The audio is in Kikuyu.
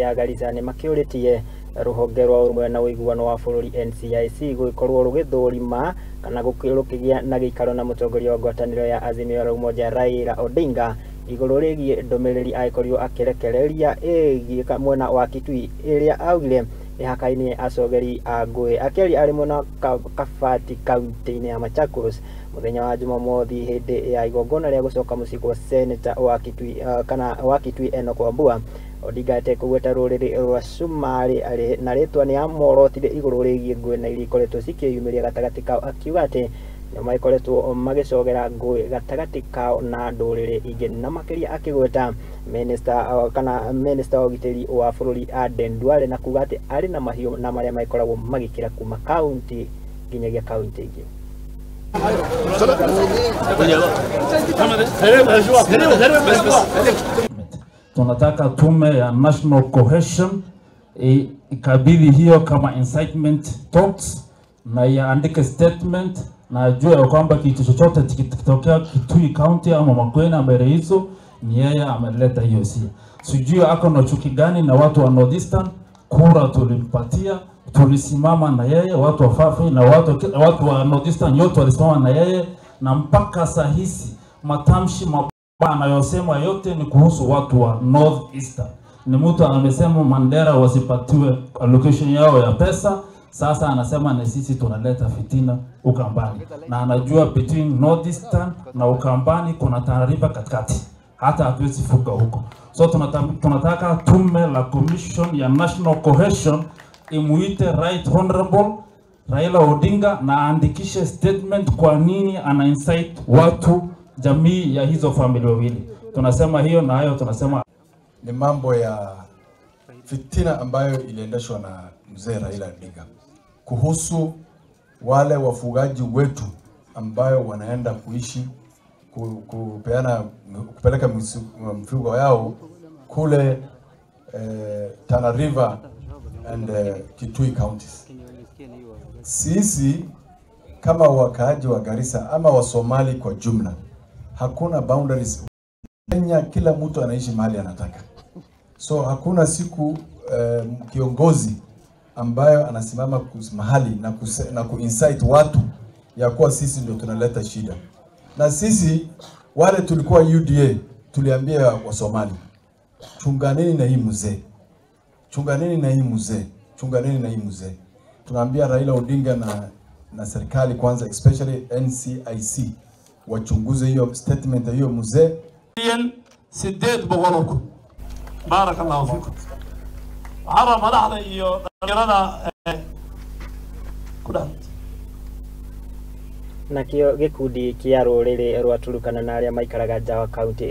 Ya Garissa nĩ makĩũrĩtie rũhonge rwa ũrũmwe na ũiguano wa bũrũri NCIC gũgĩkorwo rũgĩthũrima kana rũkĩgĩa na gĩikaro na mũtongoria wa ngwatanĩro ya Azimio la Umoja Raila Odinga igũrũ rĩgiĩ ndũmĩrĩri agĩkorirwo akĩrekereria ĩgiĩ mwena wa Kitui ĩrĩa augire ĩhakaine acogeri a ngũĩ. Akĩaria arĩ mwena wa Kabati kaunti-inĩ ya Machakos mũthenya wa Jumamothi hĩndĩ ya igongona rĩa gũcoka mũciĩ kwa seneta wa Kitui kana wa Kitui Enoch Wambua, Odinga atekũgweta rũrĩrĩ rwa Cumarĩ na rĩtwa nĩ amorotire igũrũ rĩgiĩ ngũĩ na iria ikoretwo cikĩyumĩria gatagatĩ kao, akiuga atĩ nĩo magĩkoretwo magĩcogera ngũĩ gatagatĩ kao na ndũrĩrĩ ingĩ, na makĩria akĩgweta minister kana minister wa ũgitĩri wa bũrũri Aden Duale na kuga atĩ arĩ na mahiũ na marĩa magĩkoragwo magĩkĩra kuma kaunti nginyagia kaunti ingĩ. Tunataka tume ya National Cohesion ikabidhi hiyo kama incitement talks na iandike statement na ajue ya kwamba kitu chochote kikitokea Kitui County ama Makueni ama area hizo ni yeye ameleta hiyo hisia. Sijui ako na chuki gani na watu wa Northeastern. Kura tulimpatia, tulisimama na yeye, watu wa Fafi na watu wa Northeastern yote walisimama na yeye, na mpaka saa hizi matamshi mabaya anayosema yote ni kuhusu watu wa Northeastern. Ni mtu amesema Mandera wasipatiwe allocation yao ya pesa. Sasa anasema na sisi tunaleta fitina Ukambani, na anajua between Northeastern na Ukambani kuna taarifa katikati, hata hatuwezi fuka huko. So tunataka tume la commission ya National Cohesion imuite Right Honorable Raila Odinga na aandikishe statement kwa nini ana incite watu jamii ya hizo familia wawili. Tunasema hiyo na hayo tunasema ni mambo ya fitina ambayo iliendeshwa na mzee Raila Odinga kuhusu wale wafugaji wetu ambayo wanaenda kuishi kupeana kupeleka mifugo yao kule Tana River and Kitui counties. Sisi kama wakaaji wa Garissa ama wa Somali kwa jumla, hakuna boundaries. Kenya kila mtu anaishi mahali anataka. So hakuna siku kiongozi ambayo anasimama mahali na kuincite watu ya kuwa sisi ndio tunaleta shida. Na sisi wale tulikuwa UDA tuliambia wa Somali, chunganeni na hii mzee. Chunganeni na hii mzee. Chunganeni na hii mzee. Tunaambia Raila Odinga na serikali kwanza, especially NCIC, wachunguze hiyo statement hiyo mzee. 800,000. Barakallahu fikum. Waxaa madaxda iyo dhalinyarada ku dhaant. Nakio gikundi kia rũrĩrĩ rwa Turukana na arĩa maikaraga nja wa kaunti.